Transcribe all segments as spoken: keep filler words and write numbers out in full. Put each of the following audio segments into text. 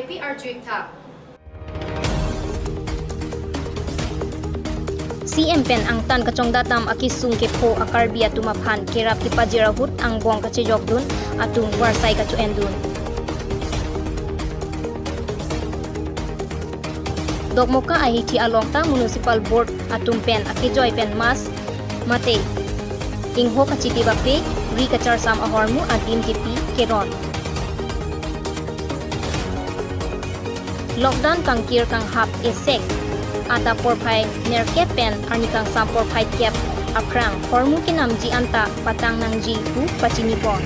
P arjuik tha. C M pen angtan kachongdat dam akesung kepho a-Karbi atum aphan kerap kepajir ahut angbong kachejokdun atum varsai kacho-endun. Dokmoka ahithi along ta Municipal Board atum pen akejoi pen mask mate ingho kachiti bape ri kacharsam ahormu adim kepi keron. Lockdown kangkir kanghap esek ata porphai nerkep pen arni kangsam porphai kep aphrang hormu kenamji anta patang nangji pu pachinipon.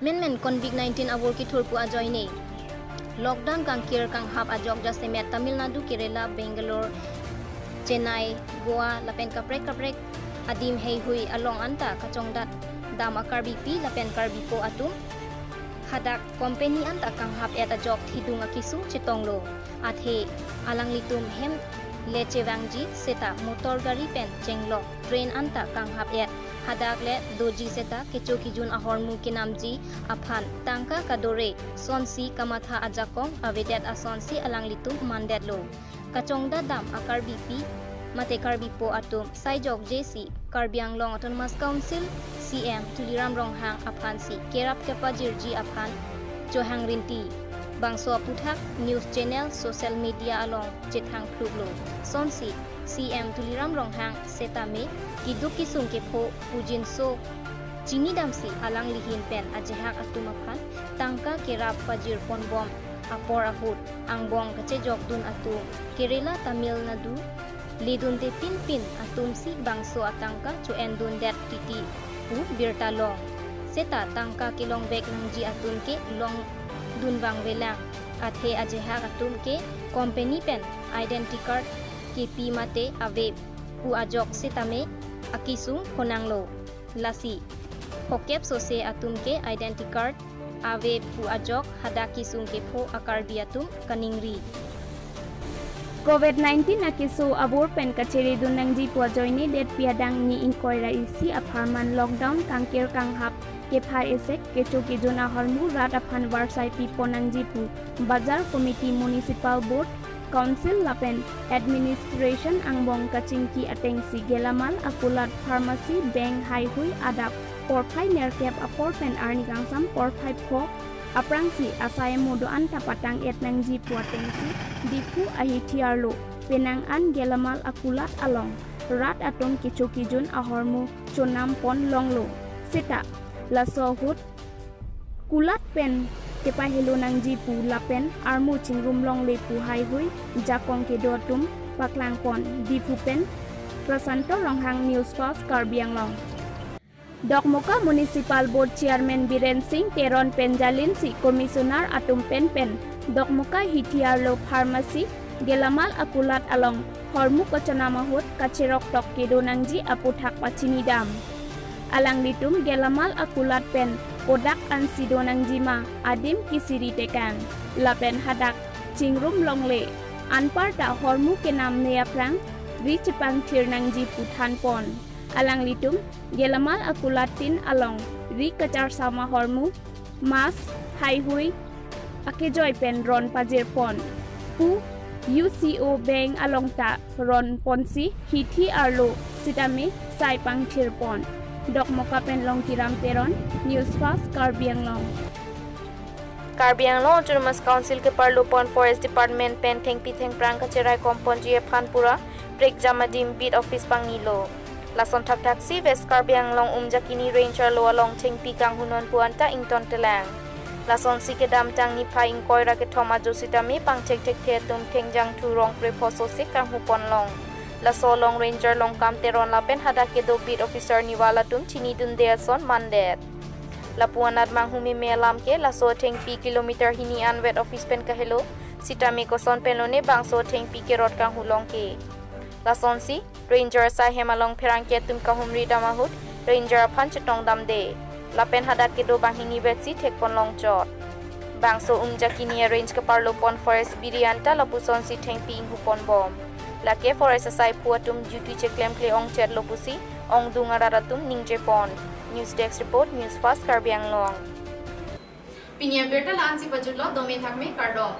Menmen Covid nineteen avur kethur pu ajoine lockdown kangkir kanghap ajok jasemet Tamil Nadu, Kerala, Bangalore, Chennai, Goa lapen kaprek kaprek adim heihui along anta kachongdat dam a-Karbipi lapen Karbipo atum hadak company anta kanghap-et ajok thidung akesung chetonglo. Athe alanglitum hem le chevangji seta motor gari pen chenglok, train anta kanghap-et, hadak le doji seta kecho kejun ahormu kenamji aphan tangka kadore sonsi kamatha ajakong avedet asonsi alanglitum mandetlo. Kachongdat dam a-Karbipi mate Karbipo atum saijokje si Karbi Anglong Autonomous Council C M Tuliram Ronghang aphansi kerap kepajirji aphan chohang rinti. Bangso aputhak news channel, social media along chethang phluklo. Sonsi C M Tuliram Ronghang setame keduk kesung kepho pu jinso chinidamsi alangli ahin pen ajahak atum aphan tangka kerap pajirponbom apor ahut angbong kachejokdun atum Kerala, Tamil Nadu ledunde pinpin atumsi bangso atangka cho-endundet titi pu birta long. Seta tangka kelongvek nangji atum ke longdun vangvelang. Athe ajahak atum ke company pen identity card kepi mate ave pu ajok setame akesung khonanglo. Lasi phokep sose atum ke identity card ave pu ajok hadak kesung kepho a-Karbi atum kaningri. Covid nineteen akeso abor pen kacheredun nangji pu ajoine detpi adang ni ingkoi ra isi apharman lockdown kangkir kanghap kepha esek kecho kejun ahormu rat aphan varsai pipon nangji pu Bazar Committee, Municipal Board, Council lapen Administration angbong kachingki atengsi gelamal akulat pharmacy, bank, haihui adap porphai nerkep apor pen arni kangsam porphai pho aphrangsi asai amodo anta patang-et nangji pu atengsi Diphu ahithi arlo penang an gelamal akulat along rat atum kecho kejun ahormu chonampon longlo. Seta laso ahut kulat pen kepahelo nangji pu lapen armu chingrum longle pu haihui jakong kedo atum paklangpon. Diphu pen Prasanto Ronghang, News Fast Karbi Anglong. Dokmoka Municipal Board Chairman Biren Singh Teron pen jalinsi Commissioner atum pen pen Dokmoka hithi arlo pharmacy, gelamal akulat along hormu kachonam ahut kacheroktok kedo nangji aputhak pachinidam. Alanglitum gelamal akulat pen kodak ansi do nangji ma adim kisiri tekang. Lapen hadak chingrum longle anparta hormu kenam me aphrang ri chepangthir nangji pu thanpon. Alanglitum gelamal akulat tin along ri kacharsam ahormu, mask, haihui akejoi pen ron pajirpon pu U C O bank along ta ronponsi hithi arlo sitame sai pangthirpon. Dokmoka pen Longkiram Teron, News Fast Karbi Anglong. Karbi Anglong Autonomous Council keparlopon Forest Department pen thengpi thengphrang kacherai komponji aphan pura prekjam adim beat office pangnilo. Lason thakthaksi West Karbi Anglong Umjakini Range arlo along thengpi kanghunon pu anta ingtontelang. Lasonsi kedamtang niphai ingkoi ra kethom ajo sitame pangchekthekthe atum thengjangthu rongkrepho sose kanghuponlong. Laso along Ranger Longkam Teron lapen hadak kedo beat officer niwal atum chinidunde ason mandet. Lapu anat manghumeme alam ke laso thengpi kilometer hini anvet office pen kahelo, sitame koson pen lone bangso thengpi kerot kanghulong ke. Lasonsi Ranger asai hem along pherangke atum kahumri dam ahut Ranger aphan chetongdamde. Lapen hadak kedo banghini vetsi thekponlong chot. Bangso Umjakini a-range keparlopon Forest Biri anta lapusonsi thengpi inghuponbom. Lake Forest asaiphu atum duty cheklemkle ongchetlo pusi ongdung arat atum ningjepon. News Desk Report, News Fast Karbi Anglong. Pini abirta la-ansi pajutlo, dome thakme, kardom.